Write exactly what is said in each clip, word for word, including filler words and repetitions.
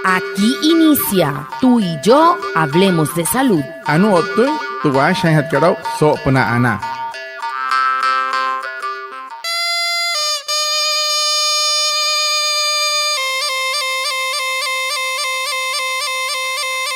Aquí inicia Tú y yo hablemos de salud. Anuu o'ttüin tü waashajaainjatkat aa'u soo'opünaa anaa.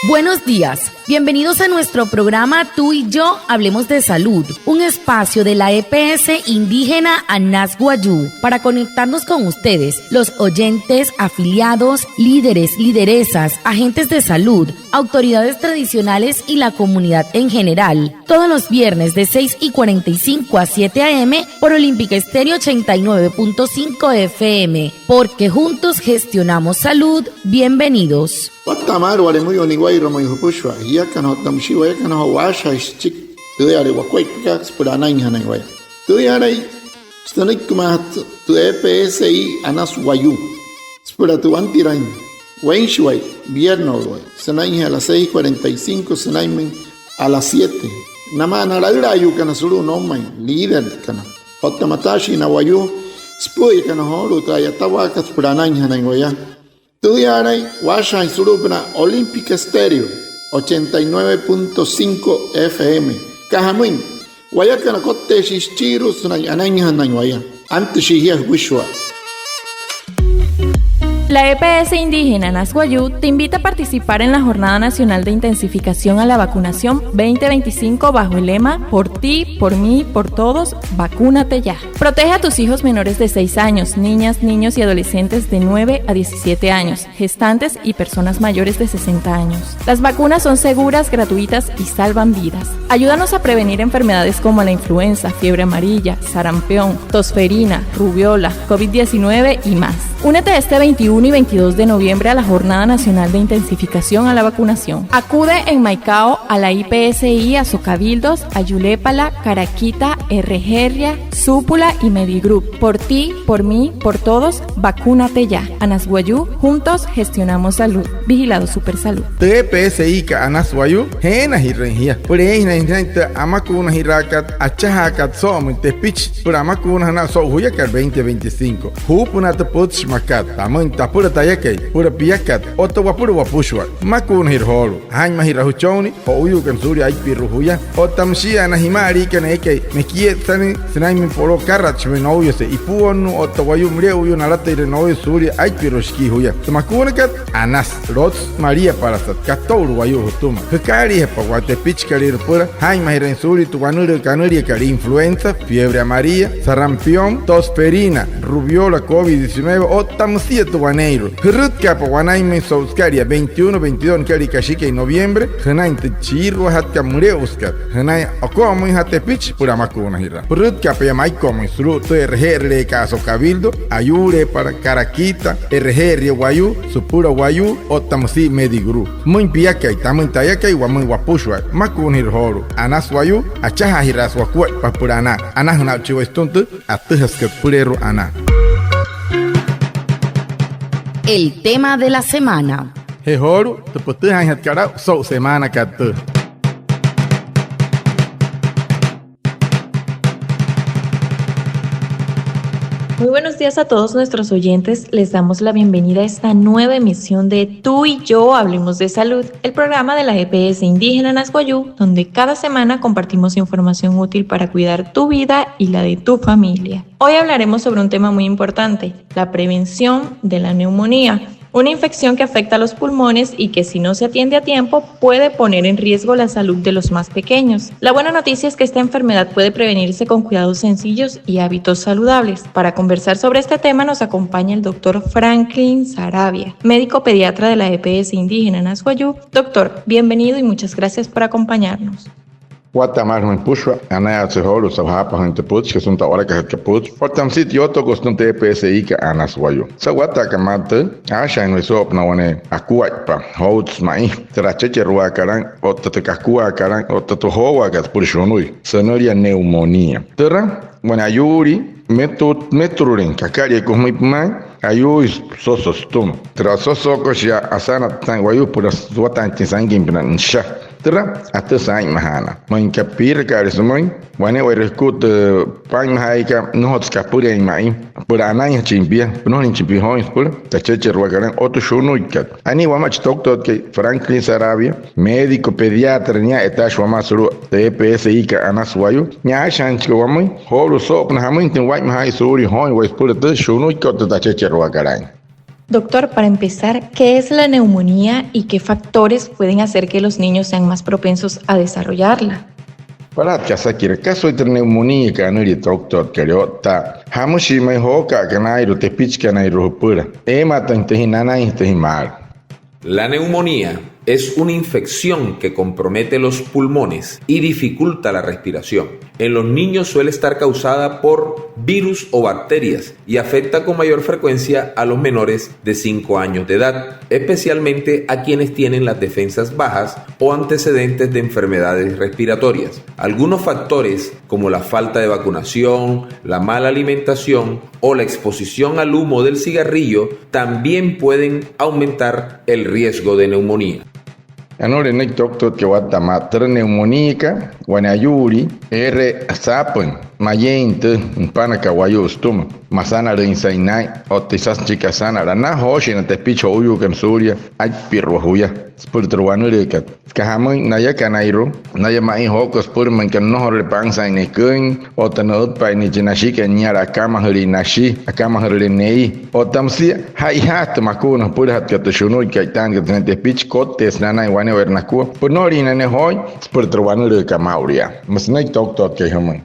Buenos días. Bienvenidos a nuestro programa Tú y yo hablemos de salud, un espacio de la E P S indígena Anas Wayuu para conectarnos con ustedes, los oyentes, afiliados, líderes, lideresas, agentes de salud, autoridades tradicionales y la comunidad en general. Todos los viernes de seis y cuarenta y cinco a siete a. m. por Olímpica Estéreo ochenta y nueve punto cinco F M, porque juntos gestionamos salud. Bienvenidos. Watta'a maalü wale müyuu niwa'irua mayuu jüpüshua jiakana otta müshii wayakana joo waashajaain süchiki tüüyale wakuaippakat süpüla anainjanain waya. Tüüyalai sünüikimaajatü tü E P S I Anas Wayuu süpüla tü wantiraain weinshiwai, vierneswai, sünainjee a las seis cuarenta y cinco sünainmüin a las siete. Namaa na laülaayuukana sulu'u noumain, líderkana otta mataashii na wayuu süpü'üyakana joolu'u tü a'yatawaakat süpüla anainjanain waya. Tüüyaalain waashajaain sulu'upünaa Olímpica Estéreo ochenta y nueve punto cinco F M. Aka jamüin, wayakana kotteeshii süchiirua sünain anainjanain waya. Antüshii jia jüpüshua. La E P S indígena Anas Wayuu te invita a participar en la Jornada Nacional de Intensificación a la Vacunación veinte veinticinco bajo el lema Por ti, por mí, por todos, vacúnate ya. Protege a tus hijos menores de seis años, niñas, niños y adolescentes de nueve a diecisiete años, gestantes y personas mayores de sesenta años. Las vacunas son seguras, gratuitas y salvan vidas. Ayúdanos a prevenir enfermedades como la influenza, fiebre amarilla, sarampión, tosferina, rubéola, covid diecinueve y más. Únete este veintiuno y veintidós de noviembre a la Jornada Nacional de Intensificación a la Vacunación. Acude en Maicao a la I P S I Asocabildos, Ayuuleepala, Karaquita, Erejeeria, Supula y Medigroup. Por ti, por mí, por todos, vacúnate ya. Anas Wayuu, juntos gestionamos salud. Vigilado Supersalud. Tü E P S I kat Anas Wayuu, jeenajirüin jia süpüla eeinjanain jünain tü amakuunajiraakat achajaakat soo'omüin tepichi süpüla amakuunajünaa so'u juyakat veinte veinticinco. Juupünaa tü pütchi makat tamüin tapüla tayakai, süpüla piakat otta wapüla wapüshua. Makuunajira joolu'u, jaa'inmajira jüchonnii jo'uyuukana suulia aipirua juya otta müshia na jima'aliikana eekai mekietsalüin sünainmüin poloo akaratshimüin nouyase, ipuonnuu otta wayuu müle'uyuu nalatairüin nouyase suulia aipirua shikii juya. Tü makuunakat, anasü, lotsü, maliapalasat, kato'ulu wayuu jütüma. Jükaaliijapa waya tepichikalüirua süpüla jaa'inmajirüin suulia tü wanülüü kanüliakat influenza, fiebre amarilla, sarampión, tosferina, rubéola, covid diecinueve otta müsia tü waneeirua. Jürütkaapa wanainmüin so'u sükalia veintiuno, veintidós nükalia kashikai noviembre jünain tü chiiruajatkat müle'usükat jünain oko'omüinjaa tepichi süpüla amakuunajiraa. Pürütkaapa yaa Maiko'omüin sulu'u tü e'reje'erüleekat Asocabildo, Ayuuleepala, Karaquita, Erejeeria Wayuu, Süpüla Wayuu otta müsia Medigroup. Müin piakai tamüin tayakai wamüin wapüshua. Makuunajira joolu'u, Anas Wayuu, achajaajiraasü wakuaippa süpüla anaa. Anajüna aa'uchi waya sütüma tü atüjasükat süpüleerua anaa. El tema de la semana. Je joolu'u tü pütüjaainjatkat aa'u so'u semaanakat tüü. Muy buenos días a todos nuestros oyentes. Les damos la bienvenida a esta nueva emisión de Tú y yo hablemos de salud, el programa de la E P S indígena Anas Wayuu, donde cada semana compartimos información útil para cuidar tu vida y la de tu familia. Hoy hablaremos sobre un tema muy importante, la prevención de la neumonía, una infección que afecta a los pulmones y que, si no se atiende a tiempo, puede poner en riesgo la salud de los más pequeños. La buena noticia es que esta enfermedad puede prevenirse con cuidados sencillos y hábitos saludables. Para conversar sobre este tema nos acompaña el doctor Franklin Sarabia, médico pediatra de la E P S indígena Anas Wayuu. Doctor, bienvenido y muchas gracias por acompañarnos. Watta'a maalü jümüin jüpüshua, anayaawatse joolu'u saa'u jaapajüin tü pütchikat sütüma tü a'walakajütkat pütchi otta müsia tü yootookot sütüma tü E P S I kat Anas Wayuu. Saa'u watta'akat maalü tüü, aashajaanüin waya soo'opünaa wane akuaippa, joutsü ma'i, türa achecheruaakat aa'in otta tü kakuaakat aa'in otta tü joowaakat süpüla shunui, sünülia neumonía. Türa wane ayuulii metu-, meturulüin kakalia aka jümüin pümaain, ayuulii soso sütüma. Türa ososookot shia asanat saa'in wayuu süpüla suwataainjatüin sainküinpünaa nüsha. Türa atüsü aa'inmajaanaa. Müin aka piirakaale sümüin wane'ewai jukua tü paa'inmajaayakat, nnojotsü kapüleein ma'i süpüla anainjachin pia, nnojolüinjachin pia jooin süpüla tü achecheruakalaain otta shunuikat. Anii wamaa chi toktotkai Franklin Sarabia, médico pediatra nia, e'itaashi wamaa sulu'u tü E P S I-kat Anas Wayuu. Nia aashajaainjachi wamüin joolu'u soo'opünaa jamüinjatüin waa'inmajaaya suulia jooin waya süpüla tü shunuikat otta tü achecheruakalaain. Doctor, para empezar, ¿qué es la neumonía y qué factores pueden hacer que los niños sean más propensos a desarrollarla? Palatka asakiraa, ¿kasa tü neumoniakat anülia toktotkalia otta jamüshii ma'i jooka'aka naa'irua tepichikanairua jüpüla eemaatüinjatüin jia, nanainjatüin jia maalü? La neumonía es una infección que compromete los pulmones y dificulta la respiración. En los niños suele estar causada por virus o bacterias y afecta con mayor frecuencia a los menores de cinco años de edad, especialmente a quienes tienen las defensas bajas o antecedentes de enfermedades respiratorias. Algunos factores, como la falta de vacunación, la mala alimentación o la exposición al humo del cigarrillo, también pueden aumentar el riesgo de neumonía. Anuu nünüiki toktotkai watta'a maa türa neumoniakat, wane ayuulii eere saapüin mayeein tü nüpanaka wayuu sütüma, masanalüinsain naa'in otta isasü nüchiki asanalaa. Na jooshin na tepichi jo'uyuukana suulia aipirua juya süpüla tü wanülüükat. Süka jamüin, nayakanairua naya ma'i jooko süpüla, müin aka nnojorule pansaain neküin otta nü'ütpa'ainnüin chi nashikat niala akamajülii nashi, akamajürüle ne'i, otta müsia ja'ijaajatü makuuna jüpülajatkat tü shunuikat e'itaanakana sünain tepichi, kotteesü nanain wane'ewai nakua, pünoliina ne'e jooin süpüla tü wanülüükat maa'ulu yaa. Müsü nünüiki toktotkai jümüin.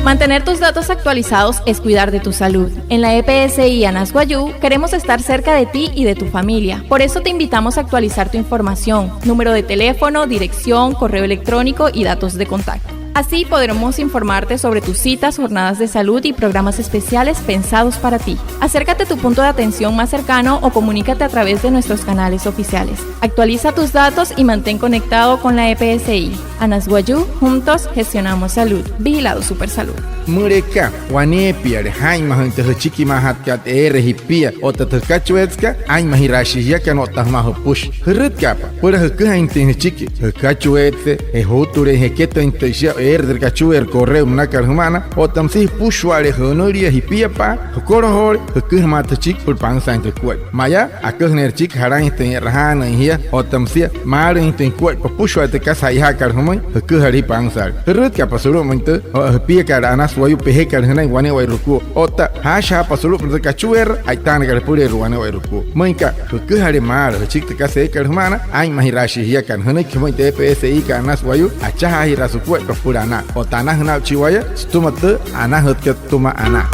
Mantener tus datos actualizados es cuidar de tu salud. En la E P S I Anas Wayuu queremos estar cerca de ti y de tu familia. Por eso te invitamos a actualizar tu información, número de teléfono, dirección, correo electrónico y datos de contacto. Así podremos informarte sobre tus citas, jornadas de salud y programas especiales pensados para ti. Acércate a tu punto de atención más cercano o comunícate a través de nuestros canales oficiales. Actualiza tus datos y mantén conectado con la E P S I. Anas Wayuu, juntos gestionamos salud. Vigilado Supersalud. Müleka waneepiale jaa'inmajüin tü jüchikimaajatkat eere jipia otta tü jükachueetsekat, aa'inmajiraashii jiakana otta jümaa jüpüshi. Jürütkaapa süpüla jüküjainjatüin jüchiki, jükachueetse, je juutuleein jeketüin tü shia eere tü kachueerü correo münakat jüma'ana, otta müsia jüpüshua'ale jünülia jipiapa'a, jükolojoole, jüküja maa tü jüchiki süpüla pansaain tü jukuaippa. Mayaa aküjüneerü jüchiki jalainjatüin e'rajaanüin jia otta müsia maalüinjatüin jukuaippa, jüpüshua'ale tü kasa ja'ijaakat jümüin, jüküjale jia pansaalü. Jürütkaapa sulu'umüin tü jipiakat Anas Wayuu pejekat jünain wane'ewai jukua otta jaashajaapa sulu'upünaa tü kachueerü a'itaanakat jüpüleerua wane'ewai jukua. Müin aka jüküjale maalü jüchiki tü kasa eekat jüma'ana, aa'inmajiraashii jiakana. Jünüiki jümüin tü E P S I-kat Anas Wayuu, achajaajiraasü jukuaippa süpüla anaa otta anajüna aa'uchi waya sütüma tü anajütkat sütüma anaa.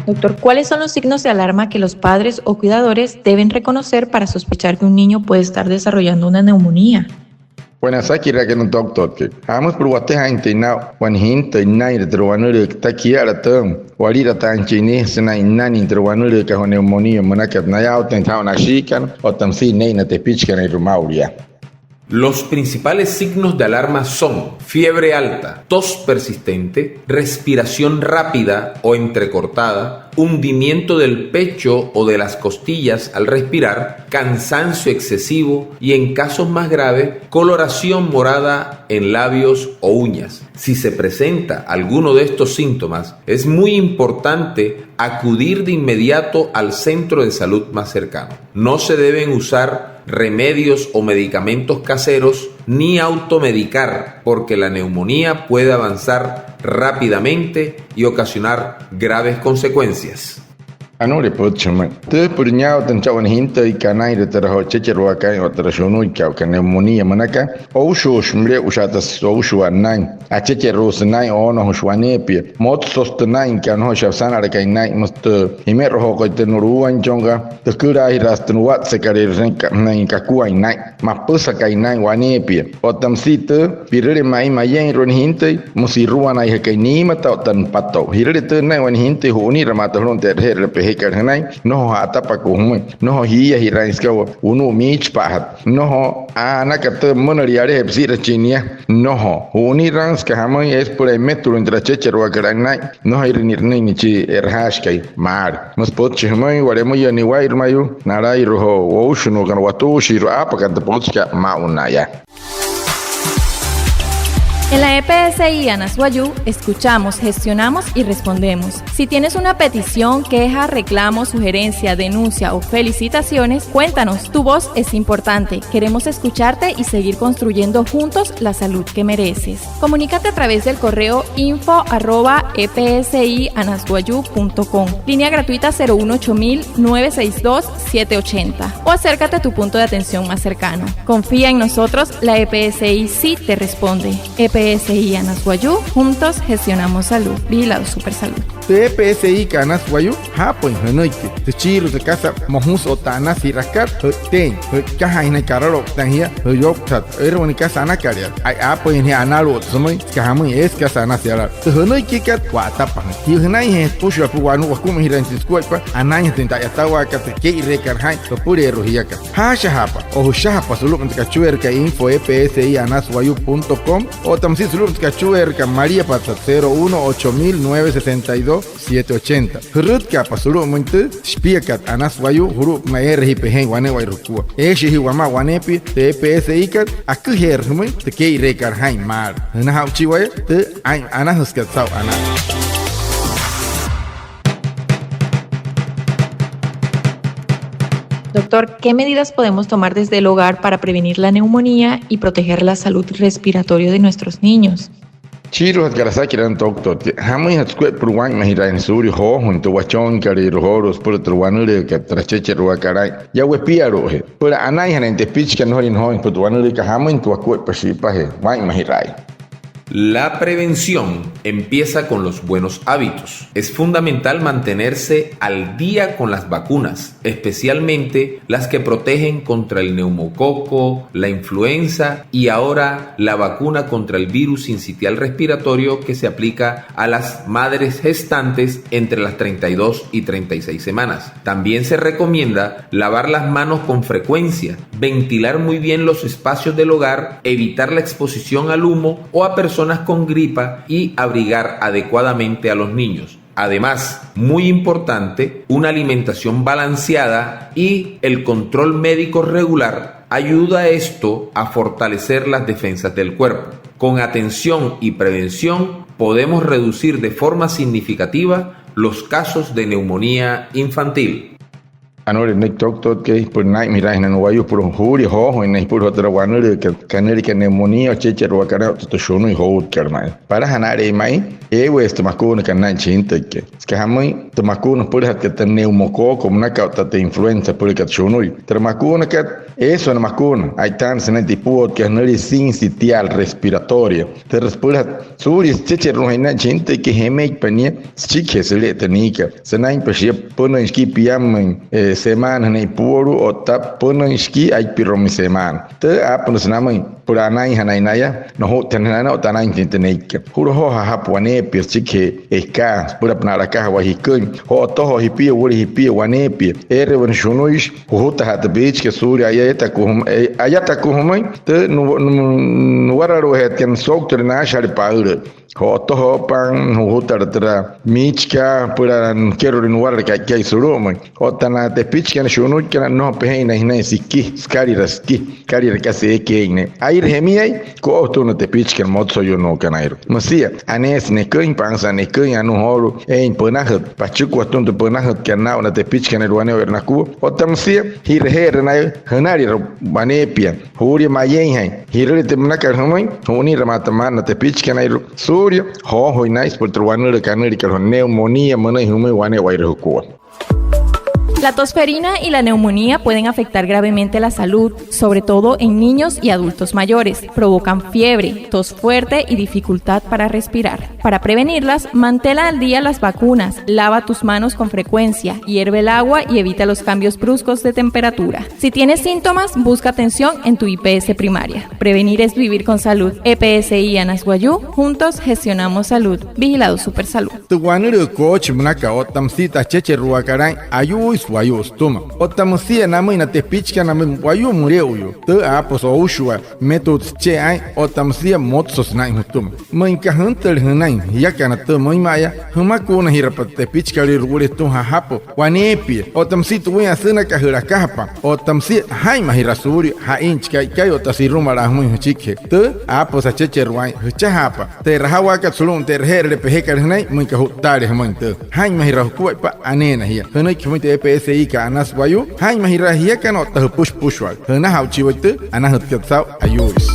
Doctor, ¿cuáles son los signos de alarma que los padres o cuidadores deben reconocer para sospechar que un niño puede estar desarrollando una neumonía? Wane asakiraakana toktotkai, ¿jamüsü süpüla watüjaainjatüin naa'u wane jintüi nünainre tü wanülüükat? Takiala tüü, walirataainjachin nia sünain nünüin tü wanülüükat joo neumonía münakat, nayaawateeinjatü jaa'u nashiikana otta müsia ne'e na tepichikanairua maa'ulu yaa. Los principales signos de alarma son fiebre alta, tos persistente, respiración rápida o entrecortada, hundimiento del pecho o de las costillas al respirar, cansancio excesivo y, en casos más graves, coloración morada en labios o uñas. Si se presenta alguno de estos síntomas, es muy importante acudir de inmediato al centro de salud más cercano. No se deben usar remedios o medicamentos caseros ni automedicar, porque la neumonía puede avanzar rápidamente y ocasionar graves consecuencias. Anuu pütchi jümüin. Tü süpüla niyaawatüin chaa wane jintüikai nünainre türa joo achecheruakai otta türa shunuikai, neumonía münakat, oushuushi müle'ushaata, oushuwaa nünain, achecheruusü nünain, oonojüshi waneepia, motsosü tü nünain aka nnojoishi asanalakai nünain, müsü tü jime'rojookai tü nu'luwainchonka, tükülaajiraasü tü nuwatsekalüirua sünain kakuain nünain, mapüsakai nünain waneepia. Otta müsia tü, pi'rüle ma'i mayeinrua wane jintüi, müsü iruwanaijakai niimata otta nüpato'u. Ji'rüle tü nünain wane jintüi, ju'uniramaata sulu'umüin tü e'reje'erüle peje Kat jünain, nnojo ja'atapakuu jümüin, nnojo jiiyajiraain süka wunu'u miichipa'ajat, nnojo aa anaka tü münülia alejee püsi'rachin nia, nnojo. Ju'uniraain süka jamüin, eesü süpüla emetuluin tü achecheruakat anain, nnojoire ni'rüin chi e'rajaashikai maalü. Müsü pütchi jümüin, wa'lemüyüa niwairü mayuu, nalairü joo woushinuukana, watuushiirua aapakana tü pütchikat maa'ulu yaa. En la E P S I Anas Wayuu, escuchamos, gestionamos y respondemos. Si tienes una petición, queja, reclamo, sugerencia, denuncia o felicitaciones, cuéntanos. Tu voz es importante. Queremos escucharte y seguir construyendo juntos la salud que mereces. Comunícate a través del correo info arroba E P S I Anas Wayuu punto com. Línea gratuita cero uno ocho mil nueve seis dos siete ochenta. O acércate a tu punto de atención más cercano. Confía en nosotros, la E P S I sí te responde. E P S I Anas Wayuu, juntos gestionamos salud. Vigilado Supersalud. Tü E P S I kat Anas Wayuu, jaapüin jünüiki süchiirua tü kasa mojusü otta anasü ji'rakat, jü'iteein, jü'ikajaain jünain karalouktain jia, jüyouktüjat, eere wane kasa anakalia, aapüin jia analu'ut sümüin, süka jamüin, eesü kasa anasü yalala. Tü jünüikikat wa'atapajüin. Jia jünainjee süpüshua süpüla wakumajiraain chi sukuaippa, anainjatüin tü a'yatawaakat, tü kee'ireekat jaa'in, jüpüleerua jiakat. Jaashajaapa o jüshajapa sulu'umüin tü kachueerakat info E P S I Anas Wayuu punto com, otta müsia sulu'umüin tü kachueerakat maliapatsat cero uno ocho mil nueve sesenta y dos siete ochenta. Jürütkaapa sulu'umüin tü shipiakat Anas Wayuu, julu'upünaa eere jia pejeein wane'ewai jukua. Eeshii jia wamaa waneepia tü E P S I kat, aküjeerü jümüin tü kee'ireekat jaa'in maalü. Jünaja'uchii waya tü aa'in anajüsükat saa'u anaa. Doctor, ¿qué medidas podemos tomar desde el hogar para prevenir la neumonía y proteger la salud respiratoria de nuestros niños? Süchiiruajatkat asakiraa, doctor, jamüinjatü sukuaippa süpüla waa'inmajiraain suulia joojüin tü wachonkalüirua joolu'u süpüla tü wanülüükat, tü achecheruakat aa'in, yaa wepialu'ujee süpüla anainjanain tepichikana, nnojolin jooin süpüla tü wanülüükat, jamüinjatü wakuaippa shi'ipajee waa'inmajiraain. La prevención empieza con los buenos hábitos. Es fundamental mantenerse al día con las vacunas, especialmente las que protegen contra el neumococo, la influenza y ahora la vacuna contra el virus sincitial respiratorio que se aplica a las madres gestantes entre las treinta y dos y treinta y seis semanas. También se recomienda lavar las manos con frecuencia, ventilar muy bien los espacios del hogar, evitar la exposición al humo o a personas con gripa y abrigar adecuadamente a los niños. Además, muy importante, una alimentación balanceada y el control médico regular ayuda esto a fortalecer las defensas del cuerpo. Con atención y prevención podemos reducir de forma significativa los casos de neumonía infantil. Anuu nünüiki toktotkai süpüla naa'inmajiraainjanain wayuu süpüla juulia joojüin süpüla joo türa wanülüükat kanüliakat neumonía, achecheruakat aa'in otta tü shunuya joutkat ma'i. Palaja naa'inree ma'i, eeweesü tü makuunakat naa'in chi jintüikai. Süka jamüin, tü makuuna süpülajatkat tü neumococo münakat otta tü influenza süpülakat shunuya. Türa makuunakat, eesü wane makuuna, a'itaanüsü sünain tü ipuotkat, nünülia sincitial respiratoria. Türa süpülajatü suulia süchecheru'ujaain naa'in chi jintüikai, jemeitpa nia süchikijee süle'e tü niikat. Sünainpa shia pünüin shikii piammüin, e, semaana jünain ipuolu'u otta pünüin shikii aipiruamüin semaana. Tü aapünüsü namüin süpüla anainjanain naya, nojuttajanain naya otta anainjatüin tü niikat. Julu'u joo jajapü waneepia süchikijee ekaa süpülapünaa a'lakajawaa jiküin. Jo'otojoo jipia, wule jipia waneepia. Eere wane shunuishi, jujutajaa tü piichikat suulia ayatakuujumain, e, ayatakuujumain tü nu-, nu-, nuwaralu'ujeetkana, souktüle naashajale paülüü. Jo'otojoopa, jujutala türa miichikat süpüla nikerolüin nuwarale ka'ikai sulu'umüin. Otta na tepichikana shunuikana, nnojo pejein naya jünain siki, sükalira siki, sükalira kasa eekai eein ne'e. Aire jemiai, ko'ojatünnüü tepichikana motsoyunuukanairua. Müsia, aneesü neküin, pansa'a neküin, anuu joolu'u eein pünajüt, pachikua atüma tü pünajütkat naa'u na tepichikanairua wane'ewai nakua. Otta müsia, ji'raje'erü naya jünalira waneepia, juulia mayeinjain, ji'rüle tü münakat jümüin, ju'uniramaata ma'i na tepichikanairua suulia joojüin naya süpüla tü wanülüü kanüliakat joo neumonía münüin jümüin wane'ewai jukua. La tosferina y la neumonía pueden afectar gravemente la salud, sobre todo en niños y adultos mayores. Provocan fiebre, tos fuerte y dificultad para respirar. Para prevenirlas, mantén al día las vacunas, lava tus manos con frecuencia, hierve el agua y evita los cambios bruscos de temperatura. Si tienes síntomas, busca atención en tu I P S primaria. Prevenir es vivir con salud. E P S I Anas Wayuu, juntos gestionamos salud. Vigilado Supersalud. Tü wanülüü koochi münaka otta müsia tü achecheruakat aa'in, ayuuisü wayuu sütüma. Otta müsia namüin na tepichikana, namüin wayuu müle'uyuu. Tü, aaposa oushua, metuutsü che'e aa'in, otta müsia motsosü naa'in jütüma. Müin aka jüntüle jünain jiakana tü müinma'aya, jümakuunajirapa tü tepichikalüirua wule sütüma jajapü waneepia. Otta müsia tü wüin asünakajüle akajapa. Otta müsia jaa'inmajiraa suulia ja'in chi ka'ikai otta sirumalaa jümüin jüchikijee. Tü, aaposa achecheruain jüchajaapa. Tü e'rajawaakat sulu'umüin tü e'raje'erüle pejekat jünain, müin aka ju'ttaale jümüin tü. Jaa'inmajiraa jukuaippa, aneena jia. Jünüiki jümüin tü E P S I kat Anas Wayuu. Jaa'inmajiraa jiakana otta jüpüshi jüpüshua'ale. Jünaja'uchi wayuu tü anajütkat saa'u, ayuuisü.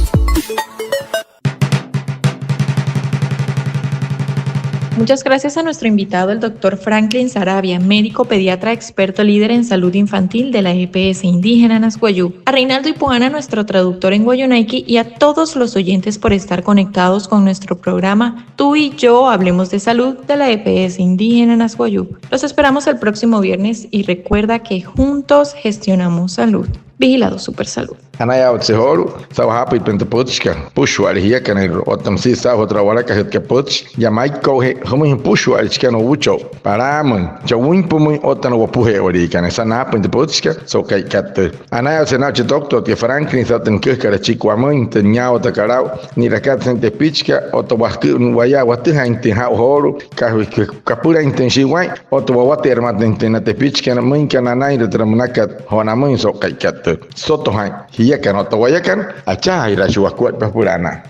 Muchas gracias a nuestro invitado, el doctor Franklin Sarabia, médico pediatra experto líder en salud infantil de la E P S indígena Anas Wayuu, a Reinaldo Ipuana, nuestro traductor en wayuunaiki, y a todos los oyentes por estar conectados con nuestro programa Tú y yo hablemos de salud de la E P S indígena Anas Wayuu. Los esperamos el próximo viernes y recuerda que juntos gestionamos salud. Vigilado Supersalud. Anayaawatse joolu'u saa'u jaapüitpain tü pütchikat jüpüshua'ale jiakanairua otta müsia saa'u joo tü a'walakajütkat pütchi Yamaikko'ujee jümüin jüpüshua'ale chikana uuchon, palaamüin, chaa wüinpümüin otta na wopuje'ewaliikana. Esa naapüin tü pütchikat so'u ka'ikat tüü. Anayaawatse naa'u chi toktotkai Franklin saa'u tü nüküjakat achiki wamüin, tü niyaawakat aa'u, ni'rakat saa'in tepichikat otta wakü-, waya watüjaainjatüin jaa'u joolu'u, ka-, ka-, kapülainjatüin shia waa'in otta wawate'erümatüinjatüin na tepichikana müin aka nanainre türa münakat joo namüin so'u ka'ikat tüü. Soto jaa'in jiakana otta wayakana, achajaajiraashii wakuaippa süpüla anaa.